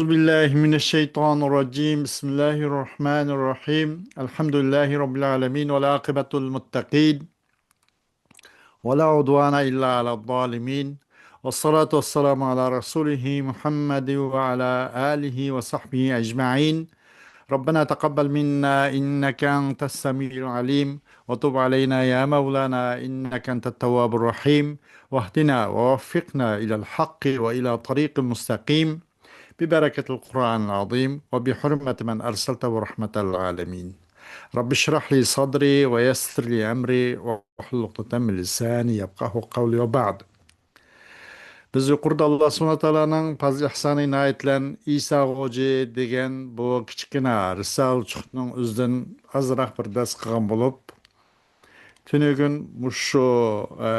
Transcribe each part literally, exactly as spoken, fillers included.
بالله من الشيطان الرجيم. بسم الله الرحمن الرحيم. الحمد لله رب العالمين، والعاقبة للمتقين، ولا عدوان إلا على الظالمين. والصلاة والسلام على رسوله محمد وعلى آله وصحبه أجمعين. ربنا تقبل منا إنك أنت السميع العليم، وتب علينا يا مولانا إنك أنت التواب الرحيم، واهدنا ووفقنا إلى الحق وإلى طريق مستقيم، ببركة القرآن العظيم وبحرمة من أرسلته رحمة للعالمين. رب اشرح لي صدري ويسر لي أمري واحلل عقدة من لساني يفقهوا قولي وبعد. بىز يۇقىرىدا ئاللا سۇبھانەھۇ ۋە تائالانىڭ پازىل ئېھسانى ئىنايىتى بىلەن ئىسا خوجا دېگەن بۇ كىچىككىنە رىسالىچۇقنىڭ ئۆزىدىن ئازراق بىر دەرس قىلغان بولۇپ، تۈنۈگۈن مۇشۇ، ئە،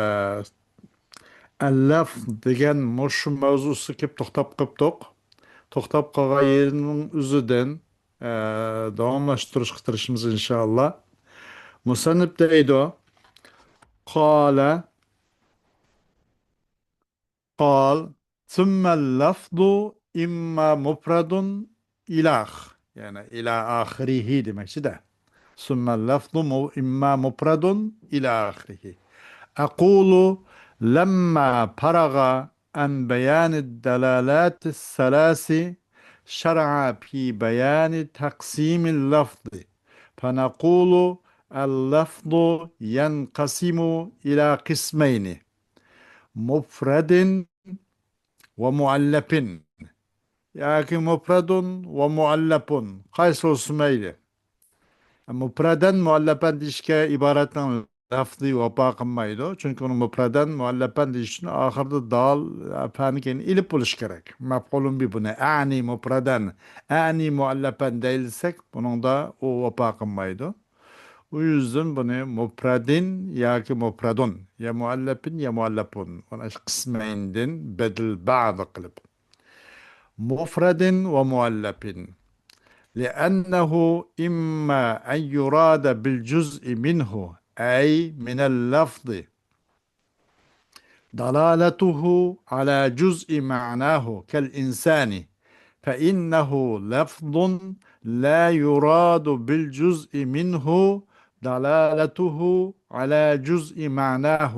ئەللەف دېگەن مۇشۇ مەۋزۇسىغا كېلىپ توختاپ قېلىپتۇق. توختاپ قالغان يېرىنىڭ ئۆزىدىن، ئە، داۋاملاشتۇرۇشقا تىرىشىمىز ئىنشائاللا. مۇسەننىپ دەيدۇ، قالە، قال، ثم اللفظ إما مفرد إلى آخ-، يەنى إلى آخره دېمەكچىدە. ثم اللفظ م-، إما مفرد إلى آخره. أقول، لما فرغ عن بيان الدلالات الثلاث، شرع في بيان تقسيم اللفظ، فنقول، اللفظ ينقسم إلى قسمين، مفرد ومؤلف ياكى مفرد ومؤلف، قايسى بولسا مەيلى. مۇپرەدەن مۇئەللەپەن دېيىشكە ئىبارەتنىڭ لەفزى ۋاپا قىلمايدۇ. چۈنكى ئۇنى مۇپرەدەن مۇئەللەپەن دېيىش ئۈچۈن ئاخىرىدا دال، پەنى كېيىن ئېلىپ بولۇش كېرەك. مەپئۇلۇن بى بۇنى، ئەنى مۇپرەدەن، ئەنى مۇئەللەپەن دەيلىسەك، بۇنىڭدا ئۇ ۋاپا قىلمايدۇ. ئۇ يۈزدىن بۇنى مۇپرەدىن ياكى مۇپرەدۇن، يا مۇئەللەپىن يا مۇئەللەپۇن، مانا شۇ قىسمەيندىن بەدىل بەزى قىلىپ. مۇپرەدىن ۋە مۇئەللەپىن. لأنه إما أن يراد بالجزء منه، أي من اللفظ، دلالته على جزء معناه كالإنسان، فإنه لفظ لا يراد بالجزء منه دلالته على جزء معناه،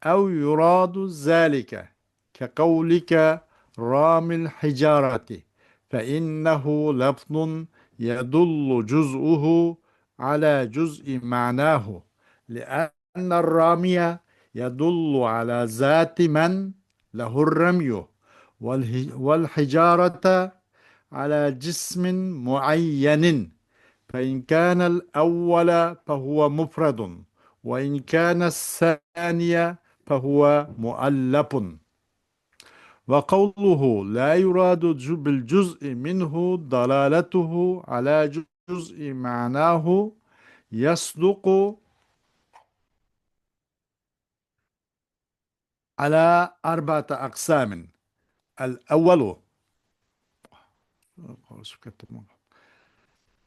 أو يراد ذلك كقولك رامي الحجارة، فإنه لفظ يدل جزءه على جزء معناه، لأن الرامي يدل على ذات من له الرمي، والح-، والحجارة على جسم معين، فإن كان الأول فهو مفرد، وإن كان الثاني فهو مؤلف. وقوله لا يراد ج-، بالجزء منه دلالته على جزء معناه يصدق على أربعة أقسام. الأول،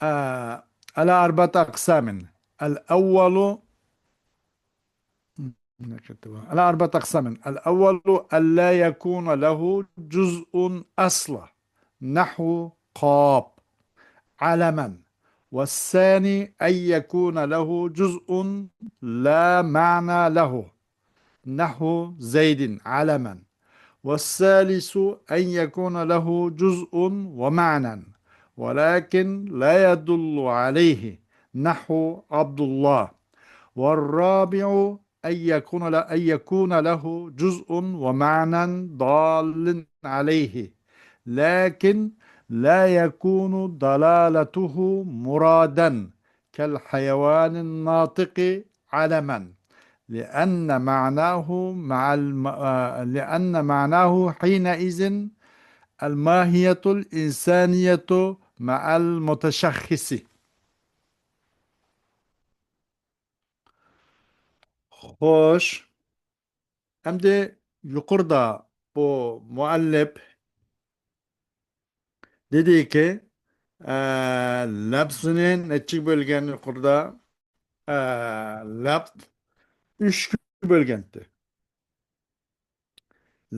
آه، على أربعة أقسام. الأول، على أربعة أقسام. الأول ألا يكون له جزء أصلا، نحو قاب، علما. والثاني أن يكون له جزء لا معنى له، نحو زيد علما. والثالث أن يكون له جزء ومعنى، ولكن لا يدل عليه، نحو عبد الله. والرابع أن يكون ل-، أن يكون له جزء ومعنى دال عليه، لكن لا يكون دلالته مرادا كالحيوان الناطق علما، لأن معناه مع الم-، آه، لأن معناه حينئذ الماهية الإنسانية مع المتشخص. خوش. ئەمدى يۇقىرىدا بۇ مۇئەللىپ دېدىكى، ئە، لەپزىنى نەچچىگە بۆلگەن يۇقىرىدا؟ ئە، لەپز ئۈچكە بۆلگەنتى.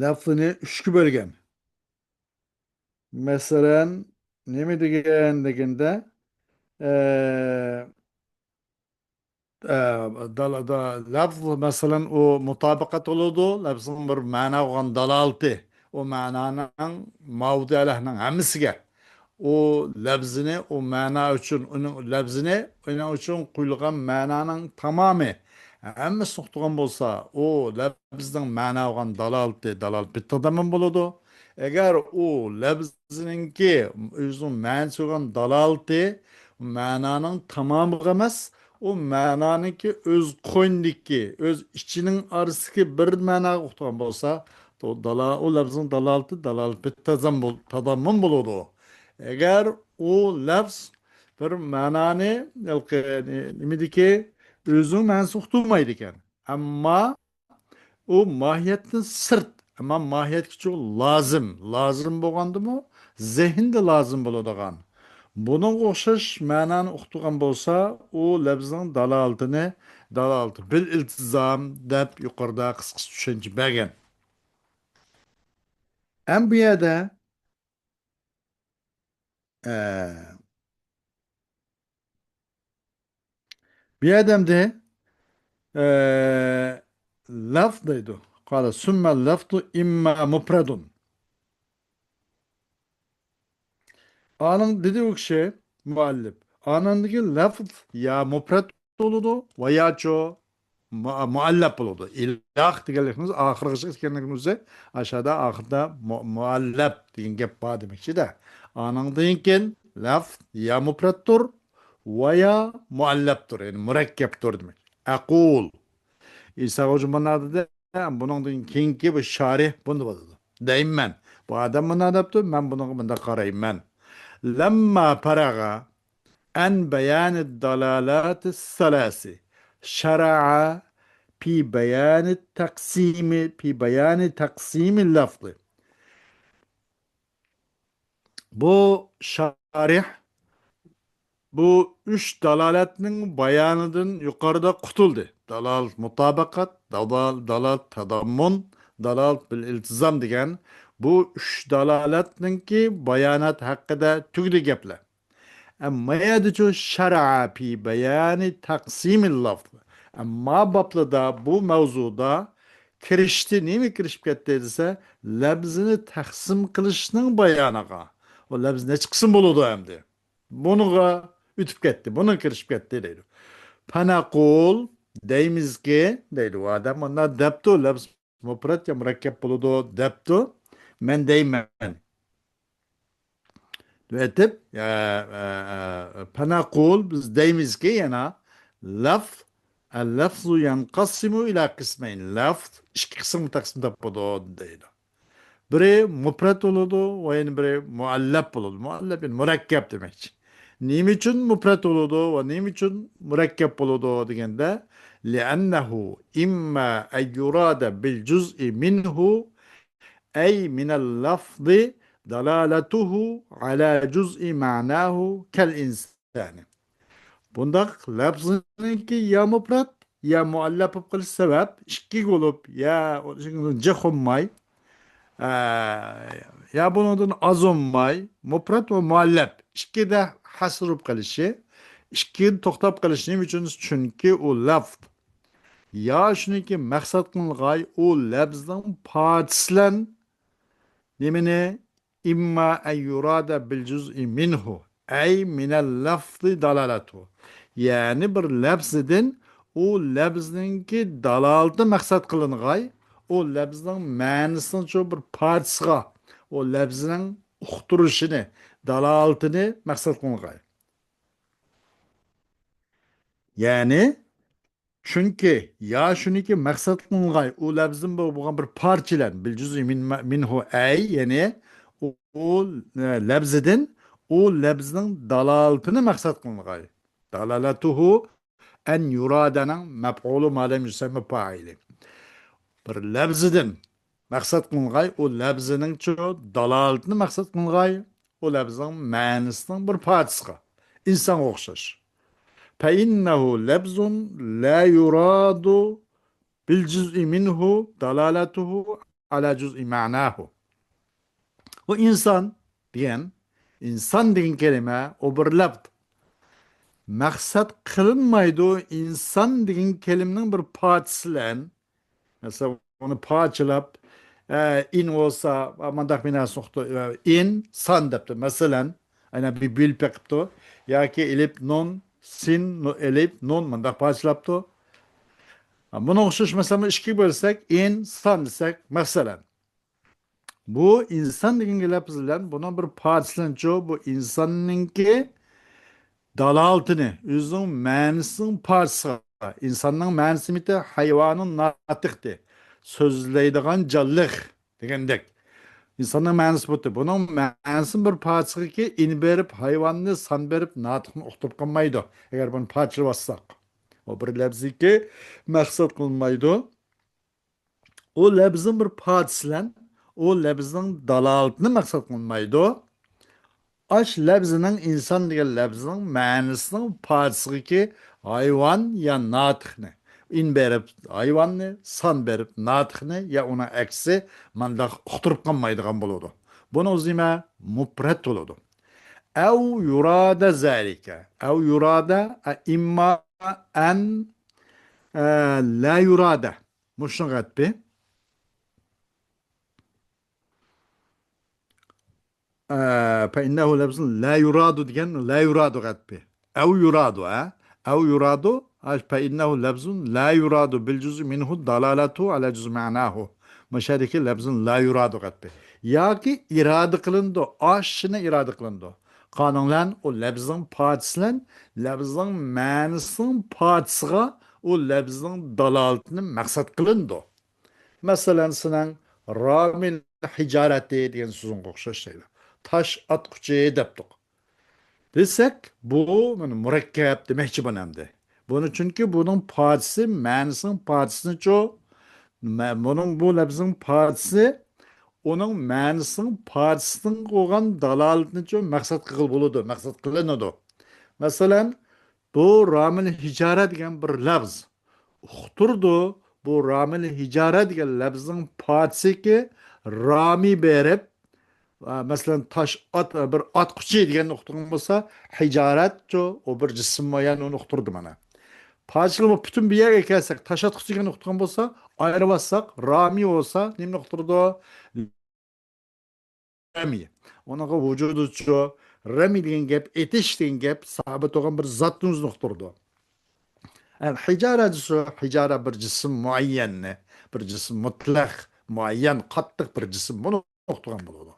لەپزىنى ئۈچكە بۆلگەن. مەسىلەن، نېمە دېگەن دېگەندە، ئە، ئە، دالا-، دا-، لەفز، مەسىلەن، ئۇ مۇتابىقەت بولىدۇ، لەفزنىڭ بىر مەنا بولغان دالالىتى، ئۇ مەنانىڭ ماۋۇدىئالەھنىڭ ھەممىسىگە، ئۇ لەفزىنى، ئۇ مەنا ئۈچۈن، ئۇنىڭ لەفزىنى، ئۇنىڭ ئۈچۈن قويۇلغان مەنانىڭ تامامى، ھەممىسىنى ئۇقتۇرغان بولسا، ئۇ لەفزنىڭ مەنا بولغان دالالىتى، دالالىتى بىتتەزەممۇن بولىدۇ. ئەگەر ئۇ لەفزنىڭكى ئۆزىنىڭ مەنىسى بولغان دالالىتى مەنانىڭ تامامىغا ئەمەس، ئۇ مەنانىڭكى ئۆز قوينىدىكى، ئۆز ئىچىنىڭ ئارىسىدىكى بىر مەناغا ئۇقتۇرغان بولسا، ئۇ دالا-، ئۇ لەفزنىڭ دالالىتى، دالالىتى بىتتەزەم بول-، تەزەممۇن بولىدۇ. ئەگەر ئۇ لەفز بىر مەنانى، ھېلىقى نېمىدىكى ئۆزىنىڭ مەنىسىنى ئۇقتۇرمايدىكەن. ئەمما ئۇ ماھىيەتتىن سىرت، ئەمما ماھىيەتكىچۇ لازىم. لازىم بولغاندىمۇ، زېھىندا لازىم بولىدىغان. بۇنىڭغا ئوخشاش مەنانى ئۇقتۇرغان بولسا، ئۇ لەپزنىڭ دالالىتىنى، دالالىتى بىل ئىلتىزام دەپ يۇقىرىدا قىسقىچە چۈشەنچە بەرگەن. ئەم بۇ يەردە، ئە، بۇ يەردە ئەمدى، ئە، لەفز دەيدۇ. قال ثم اللفظ إما مفرد. ئانىڭ دېدى ئۇ كىشى، مۇئەللىپ. ئانىڭدىكى لەفز يا مۇپرەت بولىدۇ، ۋە ياچۇ مۇ-، مۇئەللەپ بولىدۇ. ئىلاھ دېگەنلىكىمىز ئاخىرغىچە كەتكەنلىكىمىزدە ئاشادا ئاخىردا مۇ-، مۇئەللەپ دېگەن گەپ بار دېمەكچىدە. ئانىڭدىن كېيىن لەفز يا مۇپرەتتۇر، ۋە يا مۇئەللەپتۇر، يەنى مۇرەككەپتۇر دېمەك. ئەقۇل. ئىسا خوجا مۇنادىدە بۇنىڭدىن كېيىنكى بۇ شارىھ بۇنى بولىدۇ. دەيمەن. بۇ ئادەم مۇنداق دەپتۇ، مەن بۇنىڭغا مۇنداق قارايمەن. لما فرغ عن بيان الدلالات الثلاث شرع في بيان التقسيم، في بيان تقسيم اللفظ. بۇ شارىھ بۇ ئۈچ دالالەتنىڭ بايانىدىن يۇقىرىدا قۇتۇلدى. دالالەت مۇتابىقەت، دالال-، دالالەت تەزەممۇن، دالالەت بىل ئىلتىزام دېگەن بۇ ئۈچ دالالەتنىڭكى بايانات ھەققىدە تۈگىدى گەپلەر. ئەمما يەردىچۇ شەرئە پى بەيانى تەقسىمىل لەفز. ئەمما بابلىدا، بۇ مەۋزۇدا كىرىشتى، نېمە كىرىشىپ كەتتى دېسە، لەپزىنى تەقسىم قىلىشنىڭ بايانىغا. ئۇ لەپز نەچچە قىسىم بولىدۇ ئەمدى؟ بۇنىڭغا ئۆتۈپ كەتتى، بۇنىڭغا كىرىشىپ كەتتى دەيدۇ. پەنەقۇل، دەيمىزكى، دەيدۇ، ئۇ ئادەم مۇنداق دەپتۇ، لەپز مۇپرەت يا مۇرەككەپ بولىدۇ دەپتۇ، مەن دەيمەن. دەپ، ئە، ئە، ئە، پەنەقۇل، بىز دەيمىزكى، يەنە لەفز، ئەل-لەفزۇ يەنقەسىمۇ ئىلە قىسمەين. لەفز ئىككى قىسىمغا تەقسىم تاپىدۇ دەيدۇ. بىرى مۇپرەت بولىدۇ ۋە يەنە بىرى مۇئەللەپ بولىدۇ. مۇئەللەپ، يەنى مۇرەككەپ دېمەكچى. نېمە ئۈچۈن مۇپرەت بولىدۇ ۋە نېمە ئۈچۈن مۇرەككەپ بولىدۇ دېگەندە، لىئەننەھۇ ئىمما ئەن يۇرادە بىل جۇزئى مىنھۇ، ئەي مىنەل لەفزى دالالەتۇھۇ ئەلا جۇزئى مەناھۇ كەل ئىنسان. يەنى بۇنداق لەپزنىڭكى يا مۇپرەت، يا مۇئەللەپ بولۇپ قېلىش سەۋەب، ئىككى بولۇپ، يا جىق بولماي، ئە، يا بۇنىڭدىن ئاز بولماي، مۇپرەت ۋە مۇئەللەپ ئىككىدە ھەسر بولۇپ قېلىشى، ئىككىدە توختاپ قېلىشى نېمە ئۈچۈن؟ چۈنكى ئۇ لەفز يا شۇنىڭكى مەقسەت قىلىنغاي، ئۇ لەپزنىڭ پارچىسى بىلەن نېمىنى؟ ئىمما ئەن يۇرادە بىل جۇزئى مىنھۇ، ئەي مىنەل لەفزى دالالەتۇ. يەنى بىر لەپزىدىن ئۇ لەپزنىڭكى دالالىتى مەقسەت قىلىنغاي، ئۇ لەپزنىڭ مەنىسىنىڭ شۇ بىر پارچىسىغا، ئۇ لەپزنىڭ ئۇقتۇرۇشىنى، دالالىتىنى مەقسەت قىلىنغاي. يەنى، چۈنكى يا شۇنىڭكى مەقسەت قىلىنغاي، ئۇ لەپزدىن بولغان بىر پارچە بىلەن، بىل جۇزئى مىن-، مىنھۇ ئەي، يەنى ئۇ، ئۇ، ئە، لەپزىدىن ئۇ لەپزنىڭ دالالىتىنى مەقسەت قىلىنغاي. دالالەتۇھۇ ئەن يۇرادەنىڭ مەپئۇلى ما لەم يۇسەممە پائىلى. بىر لەپزىدىن مەقسەت قىلىنغاي، ئۇ لەپزىنىڭچۇ دالالىتىنى مەقسەت قىلىنغاي، ئۇ لەپزنىڭ مەنىسىنىڭ بىر پارچىسىغا، ئىنسانغا ئوخشاش. فەئىننەھۇ لەپزۇن لا يۇرادۇ بىل جۇزئى مىنھۇ دالالەتۇھۇ ئەلا جۇزئى مەناھۇ. ئۇ ئىنسان دېگەن، ئىنسان دېگەن كەلىمە، ئۇ بىر لەپز. مەقسەت قىلىنمايدۇ، ئىنسان دېگەن كەلىمىنىڭ بىر پارچىسى بىلەن. مەسىلەن، ئۇنى پارچىلاپ، ئە، ئىن بولسا، مانداق بىناسى نۇقتا، ئە، ئىن، سان دەپتۇ. مەسىلەن، ئەنە بىر بۆلۈپ بېقىپتۇ. ياكى ئېلىپ نۇن، سىن، نۇ-، ئېلىپ نۇن، مانداق پارچىلاپتۇ. بۇنىڭ ئوخشاش، مەسىلەن، ئىككىگە بۆلسەك، ئىن، سان دېسەك، مەسىلەن. بۇ ئىنسان دېگەن لەپىز بىلەن بۇنىڭ بىر پارچىسىنىچۇ، بۇ ئىنساننىڭكى دالالىتىنى، ئۆزىنىڭ مەنىسىنىڭ پارچىسىغا، ئىنساننىڭ مەنىسى نېمىتى؟ ھايۋانىن ناتىقتى، سۆزلەيدىغان جانلىق دېگەندەك. ئىنساننىڭ مەنىسى بۇتى. بۇنىڭ مەنىسىنىڭ بىر پارچىسىغىكى ئىن بېرىپ، ھايۋاننى، سان بېرىپ، ناتىقنى ئۇقتۇرۇپ قالمايدۇ، ئەگەر بۇنى پارچىلىۋاتساق. ئۇ بىر لەپزىكى مەقسەت قىلىنمايدۇ. ئۇ لەپزنىڭ بىر پارچىسى بىلەن ئۇ لەپزنىڭ دالالىتىنى مەقسەت قىلمايدۇ. ئاش لەپزىنىڭ، ئىنسان دېگەن لەپزىنىڭ مەنىسىنىڭ پارچىسىغىكى ھايۋان يا ناتىقنى، ئىن بېرىپ ھايۋاننى، سان بېرىپ ناتىقنى يا ئۇنىڭ ئەكسى مانداق ئۇقتۇرۇپ قالمايدىغان بولىدۇ. بۇنىڭ ئۆزى نېمە؟ مۇپرەت بولىدۇ. ئەۋ يۇرادە زەلىكە. ئەۋ يۇرادە، ئە، ئىمما ئەن، ئە، لە يۇرادە. مۇشۇنىڭ غەتپى. ئە، فەئىننەھۇ لەفزۇن لا يۇرادۇ دېگەن، لا يۇرادۇ غەتپى. ئەۋ يۇرادۇ، ھە؟ ئەۋ يۇرادۇ، ئە، فەئىننەھۇ لەفزۇن لا يۇرادۇ بىل جۇزئى مىنھۇ دالالەتۇ ئەلە جۇزئى مەناھۇ. مۇشۇ يەردىكى لەفزۇن لا يۇرادۇ غەتپى. ياكى ئىرادە قىلىنىدۇ، ئاشۇنى ئىرادە قىلىنىدۇ. قانۇن بىلەن ئۇ لەفزنىڭ پارچىسى بىلەن لەفزنىڭ مەنىسىنىڭ پارچىسىغا ئۇ لەفزنىڭ دالالىتىنى مەقسەت قىلىنىدۇ. مەسىلەن، سېنىڭ رامىل ھىجارەتى دېگەن سۆزۈڭگە ئوخشاش دەيدۇ. تاش ئاتقۇچى دەپتۇق. دېسەك، بۇ مانا مۇرەككەپ دېمەكچى بۇنى ئەمدى. بۇنى چۈنكى بۇنىڭ پارچىسى، مەنىسىنىڭ پارچىسىنىچۇ، مە-، بۇنىڭ بۇ لەپزىنىڭ پارچىسى، ئۇنىڭ مەنىسىنىڭ پارچىسىنىڭ بولغان دالالىتىنىچۇ مەقسەت قىلغىلى بولىدۇ، مەقسەت قىلىنىدۇ. مەسىلەن، بۇ رامىل ھىجارە دېگەن بىر لەفز. ئۇقتۇرىدۇ. بۇ رامىل ھىجارە دېگەن لەپزنىڭ پارچىسىكى رامى بېرىپ، ئا، مەسىلەن، تاش ئات-، بىر ئاتقۇچى دېگەننى ئۇقتۇرغان بولسا، ھىجارەتچۇ، ئۇ بىر جىسىم مۇئەييەن، ئۇنى ئۇقتۇرىدۇ مانا. پارچىلىما پۈتۈن بۇ يەرگە كەلسەك، تاش ئاتقۇچى دېگەننى ئۇقتۇرغان بولسا، ئايرىۋاتساق، رامى بولسا نېمىنى ئۇقتۇرىدۇ؟ رەمى. ئۇنىڭغا ۋۇجۇدىچۇ، رەمى دېگەن گەپ، ئېتىش دېگەن گەپ، سابىت بولغان بىر زاتنى ئۆزىنى ئۇقتۇرىدۇ. ئەل ھىجارەچۇ، ھىجارە بىر جىسىم مۇئەييەننى، بىر جىسىم مۇتلەق، مۇئەييەن، قاتتىق بىر جىسىم، بۇنى ئۇقتۇرغان بولىدۇ.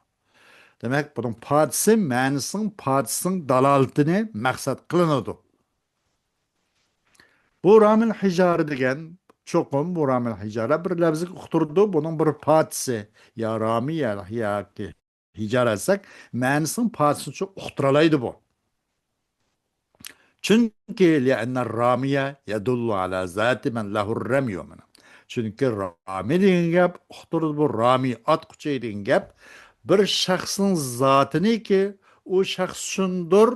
دېمەك، بۇنىڭ پارچىسى، مەنىسىنىڭ پارچىسىنىڭ دالالىتىنى مەقسەت قىلىنىدۇ. بۇ رامىل ھىجارە دېگەن، چوقۇم بۇ رامىل ھىجارە بىر لەپزىگە ئۇقتۇرىدۇ، بۇنىڭ بىر پارچىسى، يا رامى، يا، ياكى ھىجارە دېسەك، مەنىسىنىڭ پارچىسىنى ئۇقتۇرالايدۇ بۇ. چۈنكى، لىئەننە رامىيە يەدۇللۇ ئەلا زاتى مەن لەھۇر رەميۇ مانا. چۈنكى رامى دېگەن گەپ، ئۇقتۇرىدۇ بۇ رامى، ئاتقۇچى دېگەن گەپ، بىر شەخسنىڭ زاتىنىكى، ئۇ شەخس شۇندۇر،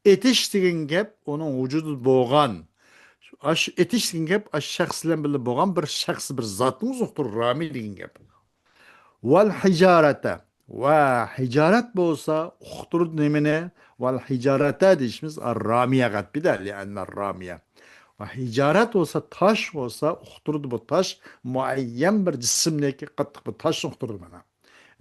ئېتىش دېگەن گەپ ئۇنىڭ ۋۇجۇدىدا بولغان. ئاشۇ ئېتىش دېگەن گەپ ئاشۇ شەخس بىلەن بىللە بولغان بىر شەخس، بىر زاتنى ئۇقتۇرىدۇ رامى دېگەن گەپ. ۋەل ھىجارەتە. ۋە ھىجارەت بولسا ئۇقتۇرىدۇ نېمىنى؟ ۋەل ھىجارەتە دېيىشىمىز رامىيە غەتپىدە، لىئەننە رامىيە. ۋە ھىجارەت بولسا، تاش بولسا ئۇقتۇرىدۇ بۇ تاش، مۇئەييەن بىر جىسىمنىكى قاتتىق بىر تاشنى ئۇقتۇرىدۇ مانا.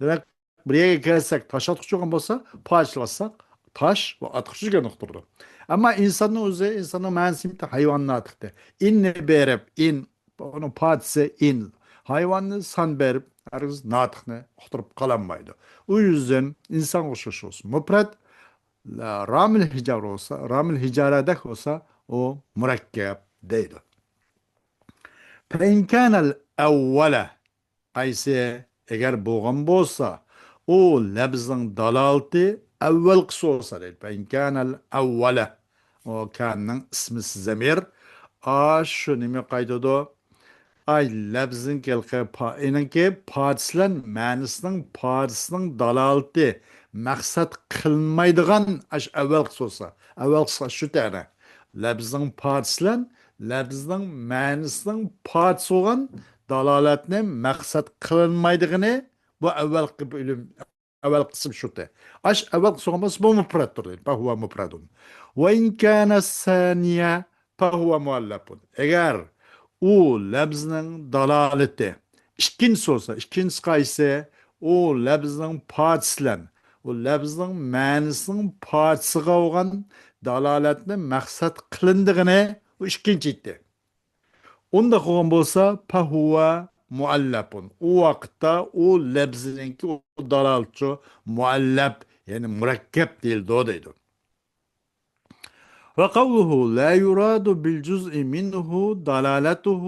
دېمەك، بىر يەرگە كەلسەك، تاش ئاتقۇچى بولغان بولسا، پارچىلىۋاتساق، تاش ۋە ئاتقۇچى دېگەن ئۇقتۇرىدۇ. ئەمما ئىنساننىڭ ئۆزى، ئىنساننىڭ مەنىسى نېمىتى؟ ھايۋان ناتىقتى. ئىننى بېرىپ، ئىن، ئۇنىڭ پارچىسى ئىن. ھايۋاننى سان بېرىپ، ھەرگىز ناتىقنى ئۇقتۇرۇپ قالالمايدۇ. ئۇ يۈزدىن ئىنسانغا ئوخشاش بولسا مۇپرەت، رامىل ھىجارە بولسا، رامىل ھىجارەدەك بولسا، ئۇ مۇرەككەپ دەيدۇ. فەئىن كانەل ئەۋۋەلە، قايسى، ئەگەر بولغان بولسا، ئۇ لەپزنىڭ دالالىتى ئەۋۋەلقىسى بولسا دەيدۇ. فەئىن كانەل ئەۋۋەلە. ئۇ كاننىڭ ئىسمى زەمىر. ئاشۇ نېمە قايتىدۇ؟ ئاي، لەپزنىڭ كەلقى پا-، ئېنىڭكى پارچىسى بىلەن مەنىسىنىڭ پارچىسىنىڭ دالالىتى مەقسەت قىلىنمايدىغان ئاشۇ ئەۋۋەلقىسى بولسا. ئەۋۋەلقىسى شۇ تەنە. لەپزنىڭ پارچىسى بىلەن لەپزنىڭ مەنىسىنىڭ پارچىسى بولغان دالالەتنى مەقسەت قىلىنمايدىغىنى بۇ ئەۋۋەلقى بۆلۈم ئەۋۋەل قىسىم شۇتى. ئاش ئەۋۋەل قىسىم بولمىسا، بۇ مۇپرەتتۇر دەيدۇ. فهو مفرد. وإن كان الثاني فهو مؤلف. ئەگەر ئۇ لەپزنىڭ دالالىتى ئىككىنچىسى بولسا، ئىككىنچىسى قايسى؟ ئۇ لەپزنىڭ پارچىسى بىلەن، ئۇ لەپزنىڭ مەنىسىنىڭ پارچىسىغا بولغان دالالەتنى مەقسەت قىلىندىغىنى، ئۇ ئىككىنچى ئىدى. ئۇنداق بولغان بولسا، فهو مؤلف. ئۇ ۋاقىتتا ئۇ لەپزنىڭكى ئۇ دالالىتى مۇئەللەپ، يەنى مۇرەككەپ دېيىلىدۇ دەيدۇ. وقوله لا يراد بالجزء منه دلالته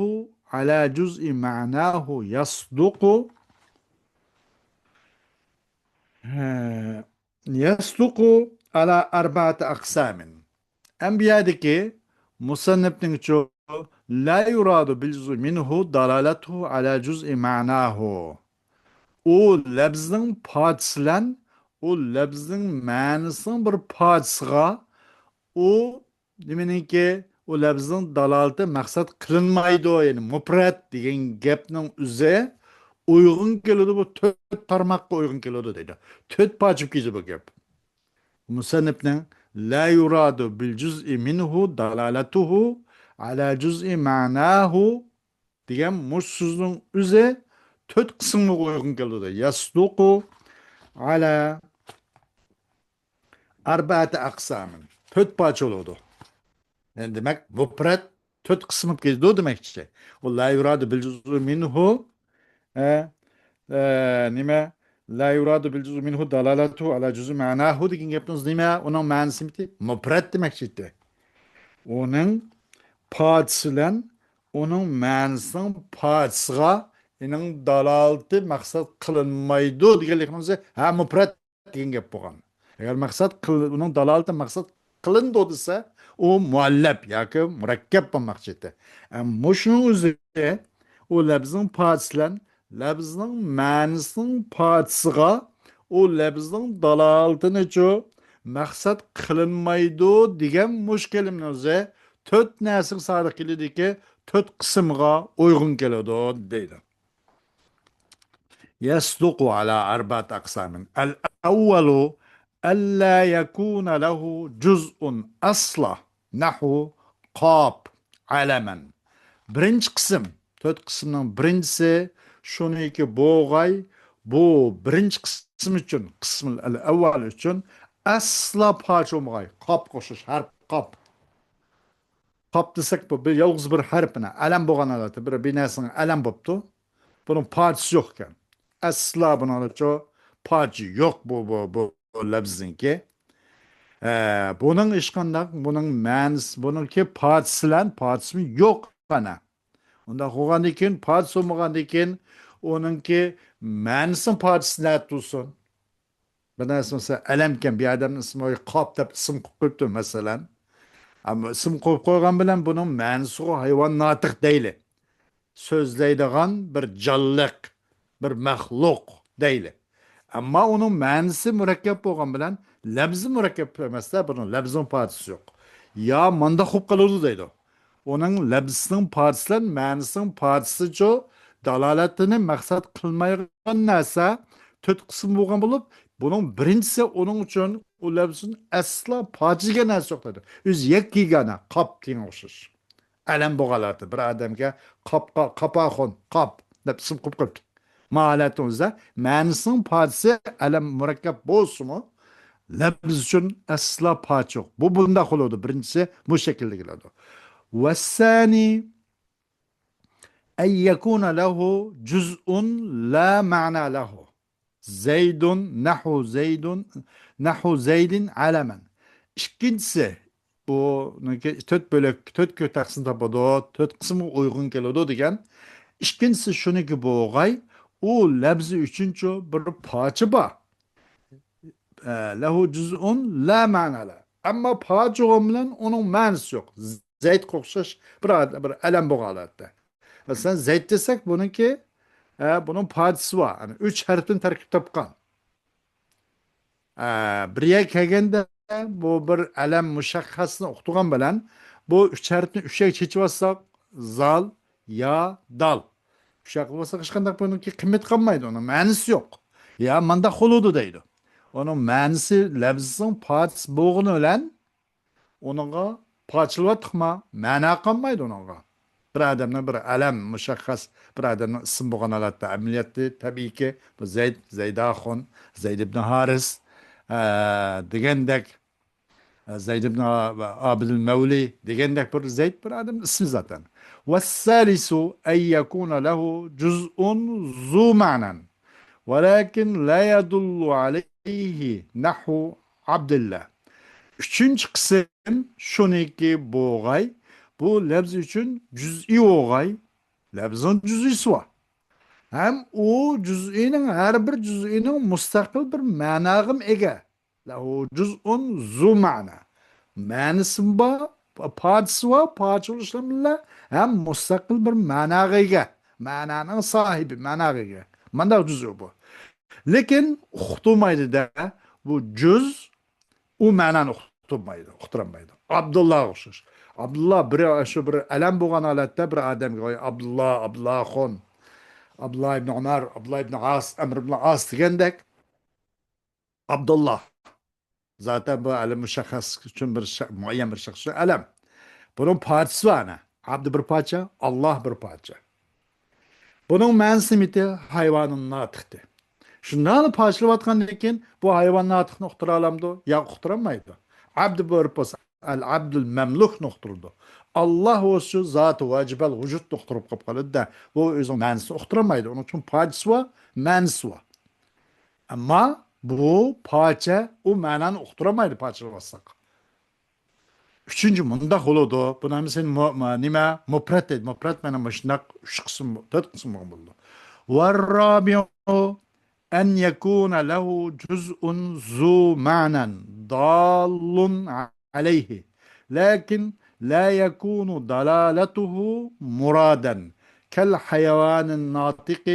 على جزء معناه يصدق، ھە، يصدق على أربعة أقسام. ئەمدى بۇ يەردىكى مۇسەننىپنىڭچۇ، لا يراد بالجزء منه دلالته على جزء معناه. ئۇ لەپزنىڭ پارچىسى بىلەن ئۇ لەپزنىڭ مەنىسىنىڭ بىر پارچىسىغا ئۇ نېمىنىڭكى، ئۇ لەپزنىڭ دالالىتى مەقسەت قىلىنمايدۇ، يەنى مۇپرەت دېگەن گەپنىڭ ئۆزى ئۇيغۇن كېلىدۇ، بۇ تۆت تارماققا ئۇيغۇن كېلىدۇ دەيدۇ. تۆت پارچە بولۇپ كېتىدۇ بۇ گەپ. مۇسەننىپنىڭ لا يراد بالجزء منه دلالته على جزء معناه دېگەن مۇشۇ سۆزنىڭ ئۆزى تۆت قىسىمغا ئۇيغۇن كېلىدۇ. يصدق على أربعة أقسام. تۆت پارچە بولىدۇ. يەنى دېمەك، مۇپرەت تۆت قىسىم بولۇپ كېتىدۇ دېمەكچى. ئۇ لا يراد بالجزء منه، ئە، ئە، نېمە؟ لا يراد بالجزء منه دلالته على جزء معناه دېگەن گەپنىڭ ئۆزى نېمە؟ ئۇنىڭ مەنىسى نېمىدى؟ مۇپرەت دېمەكچى. ئۇنىڭ پارچىسى بىلەن ئۇنىڭ مەنىسىنىڭ پارچىسىغا ئۇنىڭ دالالىتى مەقسەت قىلىنمايدۇ دېگەنلىكنىڭ ئۆزى، ھە، مۇپرەت دېگەن گەپ بولغان. ئەگەر مەقسەت قىل-، ئۇنىڭ دالالىتى مەقسەت قىلىنىدۇ دېسە، ئۇ مۇئەللەپ ياكى مۇرەككەپ بولماقچى ئىدى. ئە، مۇشۇنىڭ ئۆزى، ئۇ لەپزنىڭ پارچىسى بىلەن لەپزنىڭ مەنىسىنىڭ پارچىسىغا ئۇ لەپزنىڭ دالالىتىنىچۇ مەقسەت قىلىنمايدۇ دېگەن مۇشۇ كەلىمىنىڭ ئۆزى تۆت نەرسىگە سادىق كېلىدىكى، تۆت قىسىمغا ئۇيغۇن كېلىدۇ دەيدۇ. يصدق على أربعة أقسام. الأول ألا يكون له جزء أصلا نحو قاف علما. بىرىنچى قىسىم، تۆت قىسىمنىڭ بىرىنچىسى شۇنىڭكى بولغاي، بۇ بىرىنچى قىسىم ئۈچۈن، قىسمىل ئەۋۋەل ئۈچۈن ئەسلا پارچە بولمىغاي. قاپقا ئوخشاش ھەرپ، قاپ. قاپ دېسەك، بۇ بىر يالغۇز بىر ھەرپىنى، ئەلەم بولغان ھالەتتە، بىر، بىر نەرسىنىڭ ئەلەم بوپتۇ. بۇنىڭ پارچىسى يوق ئىكەن. ئەسلا بۇنىڭچۇ پارچە يوق بۇ، بۇ، بۇ، بۇ لەپزنىڭكى. ئە، بۇنىڭ ھېچقانداق، بۇنىڭ مەنىسى، بۇنىڭكى پارچىسى بىلەن پارچىسى يوق ئەنە. ئۇنداق بولغاندىن كېيىن، پارچىسى بولمىغاندىن كېيىن، ئۇنىڭكى مەنىسىنىڭ پارچىسى نەدە تۇرسۇن؟ بىر نەرسە، مەسىلەن، ئەلەمكەن، بىر ئادەمنىڭ ئىسمى قاپ دەپ ئىسىم قويۇپ قويۇپتۇ، مەسىلەن. ئەمما ئىسىم قويۇپ قويغان بىلەن بۇنىڭ مەنىسىغۇ ھايۋان ناتىق دەيلى. سۆزلەيدىغان بىر جانلىق، بىر مەخلۇق دەيلى. ئەمما ئۇنىڭ مەنىسى مۇرەككەپ بولغان بىلەن لەپزى مۇرەككەپ ئەمەستە، بۇنىڭ لەپزىنىڭ پارچىسى يوق. يا مانداق بولۇپ قالىدۇ دەيدۇ. ئۇنىڭ لەپزىنىڭ پارچىسى بىلەن مەنىسىنىڭ پارچىسىچۇ دالالىتىنى مەقسەت قىلمايدىغان نەرسە تۆت قىسىم بولغان بولۇپ، بۇنىڭ بىرىنچىسى ئۇنىڭ ئۈچۈن ئۇ لەپزىدىن ئەسلا پارچە دېگەن نەرسە يوق دەيدۇ. ئۆزى يەككە يېگانە، قاپ دېگەنگە ئوخشاش. ئەلەم بولغان ھالەتتە بىر ئادەمگە قاپقا، قاپاخۇن، قاپ دەپ ئىسىم قويۇپ قويۇپتۇ. ما ھالەتنىڭ ئۆزىدە مەنىسىنىڭ پارچىسى ئەلەم مۇرەككەپ بولسىمۇ، لەپز ئۈچۈن ئەسلا پارچە يوق. بۇ بۇنداق بولىدۇ. بىرىنچىسى بۇ شەكىلدە كېلىدۇ. والثاني أن يكون له جزء لا معنى له. زيد نحو زيد، نحو زيد علما. ئىككىنچىسى، بۇنىڭكى تۆت بۆلەك، تۆت كۆ-، تەقسىم تاپىدۇ، تۆت قىسىمغا ئۇيغۇن كېلىدۇ دېگەن. ئىككىنچىسى شۇنىڭكى بولغاي، ئۇ لەپزى ئۈچۈنچۇ بىر پارچە بار. ئە، له جزء لا معنى له. ئەمما پارچە بولغان بىلەن ئۇنىڭ مەنىسى يوق. زەيدقا ئوخشاش بىر ئاد-، بىر ئەلەم بولغان ھالەتتە. مەسىلەن، زەيد دېسەك، بۇنىڭكى، ئە، بۇنىڭ پارچىسى بار. يەنى ئۈچ ھەرپتىن تەركىب تاپقان. ئە، بىر يەرگە كەلگەندە بۇ بىر ئەلەم مۇشەخخەسنى ئۇقتۇرغان بىلەن بۇ ئۈچ ھەرپنى ئۈچ يەرگە چېچىۋالساق، زال، يا، دال. ئۈچ يەرگە قىلىۋالساق، ھېچقانداق بۇنىڭكى قىممىتى قالمايدۇ، ئۇنىڭ مەنىسى يوق. يا مانداق بولىدۇ دەيدۇ. ئۇنىڭ مەنىسى لەپزىنىڭ پارچىسى بولغىنى بىلەن ئۇنىڭغا پارچىلىۋاتتۇقما، مەنە قالمايدۇ ئۇنىڭغا. بىر ئادەمنىڭ بىر ئەلەم مۇشەخخەس، بىر ئادەمنىڭ ئىسمى بولغان ھالەتتە ئەمەلىيەتتە تەبىئىيكى، بۇ زەيد، زەيداخۇن، زەيد ئىبن ھارىس، ئە، دېگەندەك، ئە، زەيد ئىبن ئا-، ئابىدىل مەۋلى دېگەندەك بىر زەيد بىر ئادەمنىڭ ئىسمى زاتەن. والثالث أن يكون له جزء ذو معنى ولكن لا يدل عليه نحو عبد الله. ئۈچىنچى قىسىم شۇنىكى بولغاي، بۇ لەپز ئۈچۈن جۈزئىي بولغاي، لەپزنىڭ جۈزئىيسى بار. ھەم ئۇ جۈزئىينىڭ، ھەر بىر جۈزئىينىڭ مۇستەقىل بىر مەناغىمۇ ئىگە. لەھۇ جۇزئۇن زۇ مەنا. مەنىسىمۇ بار، پارچىسى بار، پارچە بولۇش بىلەن ھەم مۇستەقىل بىر مەناغا ئىگە. مەنانىڭ ساھىبى، مەناغا ئىگە. مانداق جۈزئى بۇ. لېكىن ئۇقتۇرمايدۇ-دە، بۇ جۈز ئۇ مەنانى ئۇقتۇرمايدۇ، ئۇقتۇرالمايدۇ. ئابدۇللاغا ئوخشاش. ئابدۇللا بىر، شۇ بىر ئەلەم بولغان ھالەتتە بىر ئادەمگە، ۋاي ئابدۇللا، ئابدۇللاخۇن، ئابدۇللا ئىبن ئۆمەر، ئابدۇللا ئىبن ئاس، ئەمر ئىبن ئاس دېگەندەك، ئابدۇللا. زاتەن بۇ ئەلەم مۇشەخخەس ئۈچۈن بىر شە-، مۇئەييەن بىر شەخس ئۈچۈن ئەلەم. بۇنىڭ پارچىسى بار ئەنە. ئابدۇ بىر پارچە، ئاللاھ بىر پارچە. بۇنىڭ مەنىسى نېمىتى؟ ھايۋانۇن ناتىقتى. شۇنداقلا پارچىلىۋاتقاندىن كېيىن بۇ ھايۋان ناتىقنى ئۇقتۇرالامدۇ؟ ياق، ئۇقتۇرالمايدۇ. ئابدۇ بولۇپ بولسا، ئەل ئابدۇل مەملۇكنى ئۇقتۇرىدۇ. ئاللاھ بولسا شۇ زاتى ۋاجىبەل ۋۇجۇدنى ئۇقتۇرۇپ قېلىپ قالىدۇ-دە، بۇ ئۆزىنىڭ مەنىسىنى ئۇقتۇرالمايدۇ. ئۇنىڭ ئۈچۈن پارچىسى بار، مەنىسى بار. ئەمما بۇ پارچە ئۇ مەنانى ئۇقتۇرالمايدۇ، پارچىلىۋالساق. ئۈچىنچى مۇنداق بولىدۇ. بۇنى ھەممىسىنى مۇ-، مۇ-، نېمە؟ مۇپرەت دەيدۇ. مۇپرەت مانا مۇشۇنداق ئۈچ قىسىم، تۆت قىسىم بولغان بولىدۇ. والرابع أن يكون له جزء ذو معنى دال عليه، لكن لا يكون دلالته مرادا، كالحيوان الناطق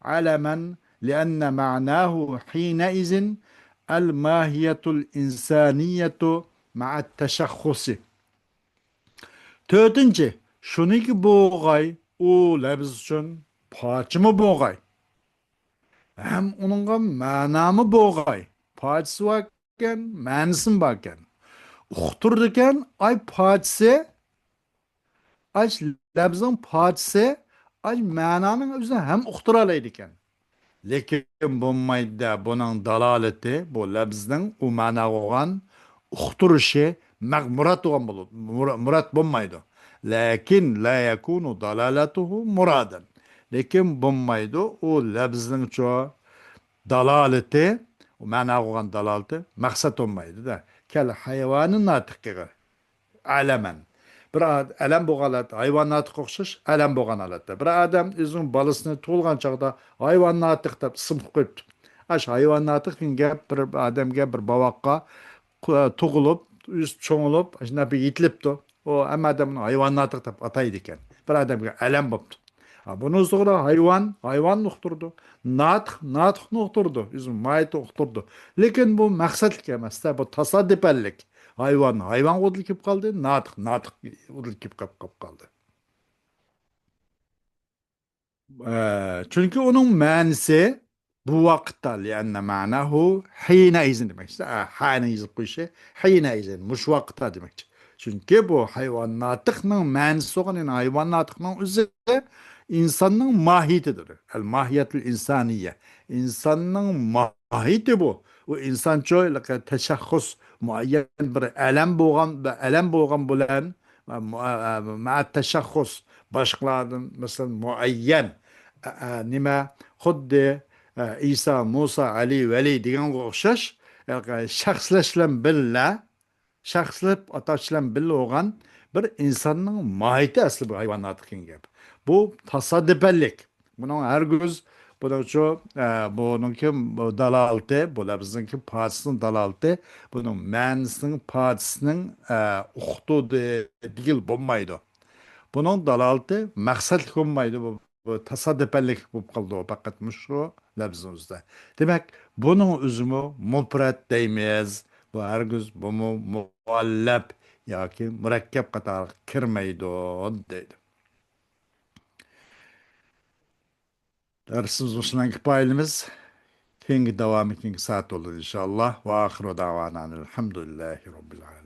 علما، لأن معناه حينئذ الماهية الإنسانية مع التشخص. تۆتىنچى، شۇنىكى بولغاي، ئۇ لەپز ئۈچۈن پارچىمۇ بولغاي. ھەم ئۇنىڭغا مەنامۇ بولغاي. پارچىسى باركەن، مەنىسىمۇ باركەن. ئۇقتۇرىدىكەن، ئاي پارچىسى، ئاش لەپزىنىڭ پارچىسى، ئاش مەنانىڭ ئۆزىنى ھەم ئۇقتۇرالايدىكەن. لېكىن بولمايدۇ-دە، بۇنىڭ دالالىتى، بۇ لەپزنىڭ ئۇ مەناغا بولغان ئۇقتۇرۇشى مەغ-، مۇراد بولغان بولىدۇ، مۇرا-، مۇراد بولمايدۇ. لەكىن لا يەكۇنۇ دالالەتۇھۇ مۇرادەن. لېكىن بولمايدۇ، ئۇ لەپزنىڭچۇ دالالىتى، ئۇ مەناغا بولغان دالالىتى مەقسەت بولمايدۇ-دە. كەل ھايۋانى ناتىقىغا. ئەلەمەن. بىر ئا-، ئەلەم بولغان ھالەتتە، ھايۋان ناتىققا ئوخشاش ئەلەم بولغان ھالەتتە. بىر ئادەم ئۆزىنىڭ بالىسىنى تۇغۇلغان چاغدا ھايۋان ناتىق دەپ ئىسىم قويۇپتۇ. ئاشۇ ھايۋان ناتىق دېگەن گەپ بىر ئادەمگە، بىر بوۋاققا قو-، تۇغۇلۇپ، ئۆسۈپ چوڭىلىپ، ئاشۇنداق بىر يېتىلىپتۇ. ئۇ ھەممە ئادەم ئۇنى ھايۋان ناتىق دەپ ئاتايدىكەن. بىر ئادەمگە ئەلەم بوپتۇ. ھا، بۇنىڭ توغرا ھايۋان، ھايۋاننى ئۇقتۇرىدۇ. ناتىق، ناتىقنى ئۇقتۇرىدۇ. ئۆزىنىڭ ماھىيىتىنى ئۇقتۇرىدۇ. لېكىن بۇ مەقسەتلىك ئەمەس-دە، بۇ تاسادىپەنلىك. ھايۋان، ھايۋان ئۇدۇل كېلىپ قالدى، ناتىق، ناتىق ئۇدۇل كېلىپ قاپ، قاپ قالدى. ئە، چۈنكى ئۇنىڭ مەنىسى بۇ ۋاقىتتا، لىئەننە مەناھۇ ھىنەئىزىن دېمەك. ئە، ھەنى يېزىپ قويۇشى، ھىنەئىزىن، مۇشۇ ۋاقىتتا دېمەكچى. چۈنكى بۇ ھايۋان ناتىقنىڭ مەنىسى بولغان، يەنى ھايۋان ناتىقنىڭ ئۆزى ئىنساننىڭ ماھىيىتىدۇر. ئەل ماھىيەتۇل ئىنسانىيە. ئىنساننىڭ ماھىيىتى بۇ. ئۇ ئىنسانچۇ، تەشەخخۇس، مۇئەييەن بىر ئەلەم بولغان، بىر ئەلەم بولغان بىلەن، مۇ-، مۇ-، مەئەت تەشەخخۇس، باشقىلاردىن، مەسىلەن، مۇئەييەن، ئە، ئە، نېمە، خۇددى، ئە، ئىسا، مۇسا، ئەلى، ۋەلى دېگەنگە ئوخشاش، شەخسلەش بىلەن بىللە، شەخسلەپ ئاتاش بىلەن بىللە بولغان بىر ئىنساننىڭ ماھىيىتى ئەسلى بۇ ھايۋان ناتىق دېگەن گەپ. بۇ تاسادىپەنلىك. بۇنىڭ ھەرگىز بۇنىڭچۇ، ئە، بۇنىڭكى دالالىتى، بۇ لەپزنىڭكى پارچىسىنىڭ دالالىتى، بۇنىڭ مەنىسىنىڭ پارچىسىنىڭ، ئە، ئۇقتۇردى دېگىلى بولمايدۇ. بۇنىڭ دالالىتى مەقسەتلىك بولمايدۇ. بۇ، بۇ تاسادىپەنلىك بولۇپ قالىدۇ پەقەت مۇشۇ لەپزنىڭ ئۆزىدە. دېمەك، بۇنىڭ ئۆزىمۇ مۇپرەت دەيمىز. بۇ ھەرگىز بۇمۇ مۇئەللەپ ياكى مۇرەككەپ قاتارىغا كىرمەيدۇ دەيدۇ. دەرسىمىز مۇشۇنىڭ كۇپايىلىمىز. كېيىنكى داۋامى كېيىنكى سائەت بولىدۇ، ئىنشائاللا. ۋە ئاخىرۇ دەۋانا ئەلھەمدۇلىللاھى رەببىل ئالەمىن.